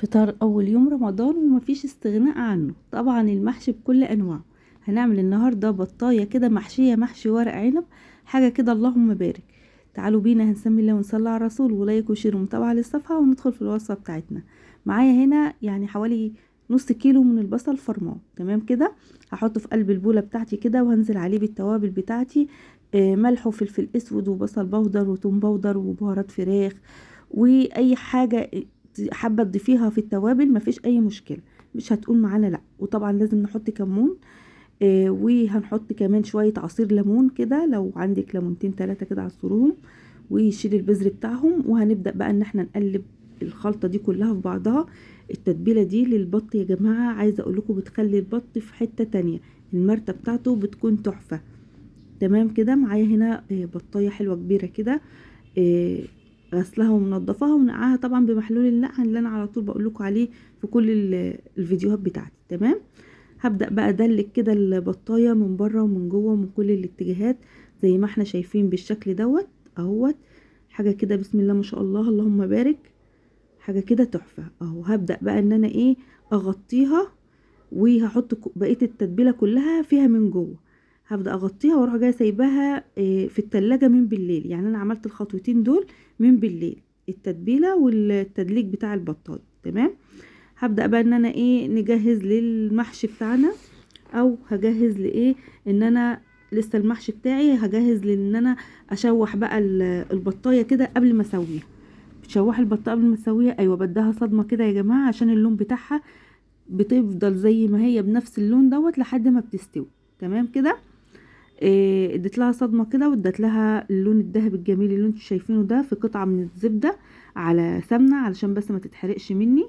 فطار أول يوم رمضان ومفيش استغناء عنه، طبعا المحشي بكل أنواعه. هنعمل النهاردة بطاية كده محشية، محشي ورق عنب، حاجة كده اللهم بارك. تعالوا بينا هنسمي الله ونصلي على الرسول، و like و share ومتابعة للصفحة، وندخل في الوصفة بتاعتنا. معايا هنا يعني حوالي نص كيلو من البصل فرماه، تمام كده. هحطه في قلب البولة بتاعتي كده، وهنزل عليه بالتوابل بتاعتي، ملح وفلفل اسود وبصل بودر وتوم بودر وبهارات فراخ، واي حاجة حابة تضيفيها في التوابل مفيش اي مشكلة، مش هتقول معانا لا. وطبعا لازم نحط كمون، وهنحط كمان شوية عصير ليمون كده، لو عندك ليمونتين تلاتة كده عصروهم ويشيل البذر بتاعهم. وهنبدأ بقى ان احنا نقلب الخلطة دي كلها في بعضها. التتبيلة دي للبط يا جماعة، عايزة اقول لكم بتخلي البط في حتة تانية، المرتة بتاعته بتكون تحفة. تمام كده. معايا هنا بطاية حلوة كبيرة كده، غسلها ومنضفاها ونقعها طبعا بمحلول النقع اللي انا على طول بقول لكم عليه في كل الفيديوهات بتاعتي. تمام. هبدأ بقى ادلك كده البطاية من بره ومن جوه ومن كل الاتجاهات زي ما احنا شايفين بالشكل دوت اهوت. حاجة كده بسم الله ما شاء الله اللهم بارك، حاجة كده تحفة اهو. هبدأ بقى ان انا ايه اغطيها، وهحط بقية التتبيلة كلها فيها من جوه. هبدأ اغطيها واروح جاية سايباها في التلاجة من بالليل. يعني انا عملت الخطوتين دول من بالليل، التتبيلة والتدليك بتاع البطاية. تمام. هبدأ بقى ان انا ايه نجهز للمحشي بتاعنا، او هجهز لايه ان انا لسه المحشي بتاعي هجهز لان انا اشوح بقى البطاية كده قبل ما اسويها. بتشوحي البطاية قبل ما تسويها؟ ايوه، بديها صدمة كده يا جماعة عشان اللون بتاعها بتفضل زي ما هي بنفس اللون دوت لحد ما بتستوي. تمام كده. اديت لها صدمة كده واديت لها اللون الذهبي الجميل اللي انتوا شايفينه ده، في قطعه من الزبدة على سمنه علشان بس ما تتحرقش مني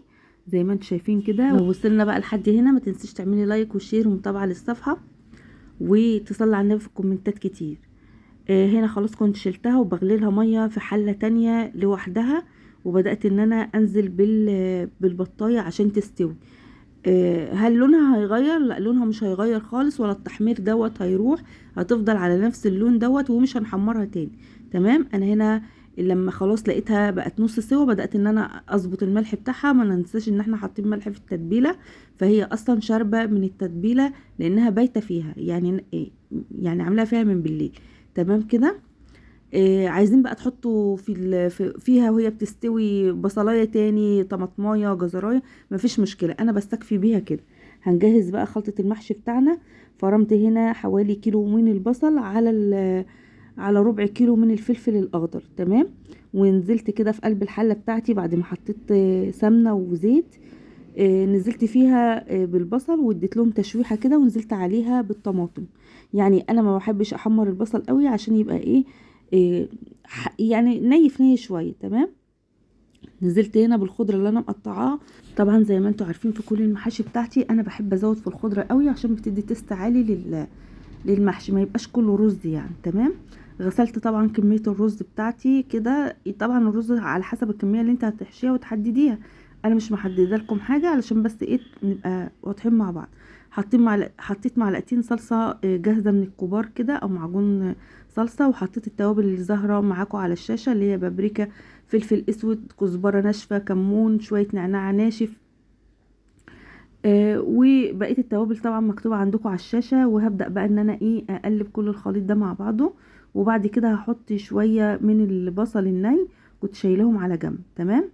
زي ما انتوا شايفين كده. لو وصلنا بقى لحد هنا ما تنسيش تعملي like و share ومتابعة للصفحه، وتصلي على النبي في الكومنتات كتير. هنا خلاص كنت شلتها وبغلي لها مية في حله تانية لوحدها، وبدات ان انا انزل بالبطايه عشان تستوي. هل لونها هيغير؟ لا، لونها مش هيغير خالص، ولا التحمير دوت هيروح، هتفضل على نفس اللون دوت ومش هنحمرها تاني. تمام. انا هنا لما خلاص لقيتها بقت نص سوا بدأت ان انا اظبط الملح بتاعها. ما ننساش ان احنا حاطين ملح في التتبيله، فهي اصلا شاربه من التتبيله لانها بايته فيها، يعني عاملاها فيها من بالليل. تمام كده. عايزين بقى تحطوا فيها وهي بتستوي بصلايه تاني، طماطمايه، جزرايه، مفيش مشكلة، انا بستكفي بيها كده. هنجهز بقى خلطه المحشي بتاعنا. فرمت هنا حوالي كيلو من البصل على ربع كيلو من الفلفل الاخضر. تمام. ونزلت كده في قلب الحلة بتاعتي بعد ما حطيت سمنه وزيت، نزلت فيها بالبصل واديت لهم تشويحه كده، ونزلت عليها بالطماطم. يعني انا ما بحبش احمر البصل قوي عشان يبقى ايه يعني ني في ني شوية. تمام. نزلت هنا بالخضره اللي انا مقطعاها. طبعا زي ما انتم عارفين في كل المحاشي بتاعتي انا بحب ازود في الخضرة قوي عشان بتدي taste عالي للمحشي، ما يبقاش كله رز يعني. تمام. غسلت طبعا كمية الرز بتاعتي كده. طبعا الرز على حسب الكمية اللي انت هتحشيها وتحدديها، انا مش محددة لكم حاجة علشان بس ايه نبقى واضحين مع بعض. حطيت معلقتين صلصه جاهزة من الكبار كده او معجون صلصه، وحطيت التوابل اللي ظاهره معاكم على الشاشة اللي هي بابريكا، فلفل اسود، كزبره ناشفة، كمون، شوية نعناع ناشف، وبقية التوابل طبعا مكتوبة عندكم على الشاشة. وهبدا بقى ان انا ايه اقلب كل الخليط ده مع بعضه، وبعد كده هحط شوية من البصل الني كنت شايلهم على جنب. تمام.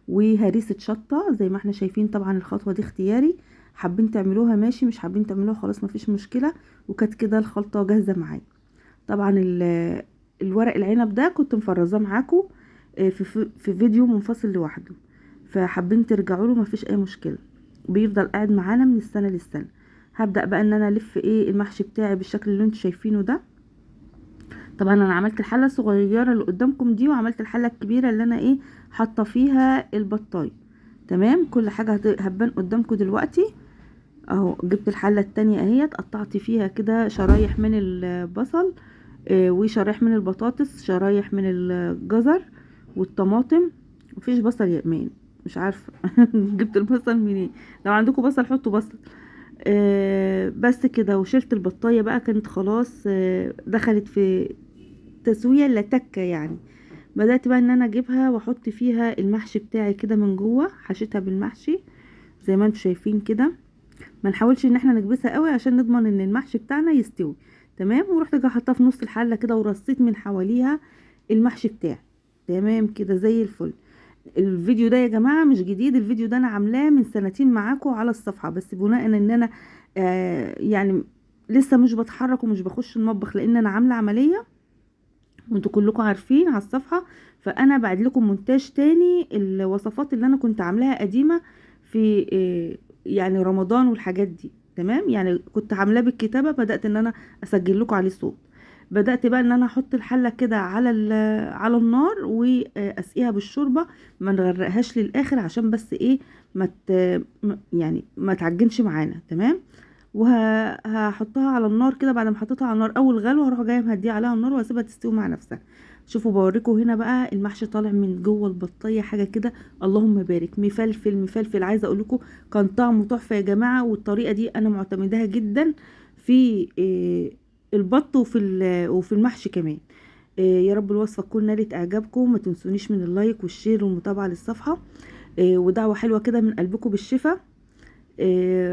وهريسه شطه زي ما احنا شايفين. طبعا الخطوة دي اختياري، حابين تعملوها ماشي، مش حابين تعملوها خلاص مفيش مشكلة. وكانت كده الخلطة جاهزة معايا. طبعا الورق العنب ده كنت مفرزاه معاكم في فيديو منفصل لوحده، فحابين ترجعوا له مفيش اي مشكلة، بيفضل قاعد معانا من السنة للسنة. هبدا بقى ان انا الف ايه المحشي بتاعي بالشكل اللي انتوا شايفينه ده. طبعا انا عملت الحلة الصغيرة اللي قدامكم دي، وعملت الحلة الكبيرة اللي انا ايه حاطه فيها البطايه. تمام. كل حاجة هتبان قدامكم دلوقتي اهو. جبت الحلة التانية اهيت، قطعت فيها كده شرايح من البصل، وشرايح من البطاطس، شرايح من الجزر والطماطم. مفيش بصل يا ايمان، مش عارفه جبت البصل منين، لو عندكم بصل حطوا بصل. بس كده. وشلت البطايه بقى، كانت خلاص دخلت في تسويه لا تكه يعني، بدات بقى ان انا اجيبها واحط فيها المحشي بتاعي كده من جوه، حشيتها بالمحشي زي ما انتم شايفين كده. ما نحاولش ان احنا نكبسها قوي عشان نضمن ان المحشي بتاعنا يستوي. تمام. ورحت جاية حطها في نص الحلة كده، ورصيت من حواليها المحشي بتاعي. تمام كده زي الفل. الفيديو ده يا جماعة مش جديد، الفيديو ده انا عاملاه من سنتين معاكم على الصفحة، بس بناء ان انا يعني لسه مش بتحرك ومش بخش المطبخ لان انا عامله عملية وانتوا كلكم عارفين على الصفحة، فانا بعد لكم مونتاج تاني الوصفات اللي انا كنت عاملاها قديمة في يعني رمضان والحاجات دي. تمام. يعني كنت عاملاه بالكتابة، بدات ان انا اسجل لكم عليه صوت. بدات بقى ان انا احط الحلة كده على على النار واسقيها بالشوربه، ما نغرقهاش للاخر عشان بس ايه ما يعني ما تعجنش معانا. تمام. وهحطها على النار كده. بعد ما حطيتها على النار اول غلوه هروح جاية مهديه عليها النار واسيبها تستوي مع نفسها. شوفوا بوريكم هنا بقى المحشي طالع من جوه البطيه حاجة كده اللهم بارك، مفلفل مفلفل. عايزه اقول لكم كان طعمه تحفة يا جماعة، والطريقة دي انا معتمداها جدا في البط وفي المحشي كمان. يا رب الوصفة تكون نالت اعجابكم، ما تنسونيش من ال like وال share والمتابعة للصفحه، ودعوة حلوة كده من قلبكم بالشفا.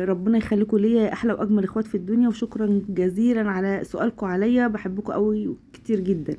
ربنا يخليكم ليا يا احلى واجمل اخوات في الدنيا، وشكرا جزيلا على سؤالكم عليا، بحبكم قوي كتير جدا.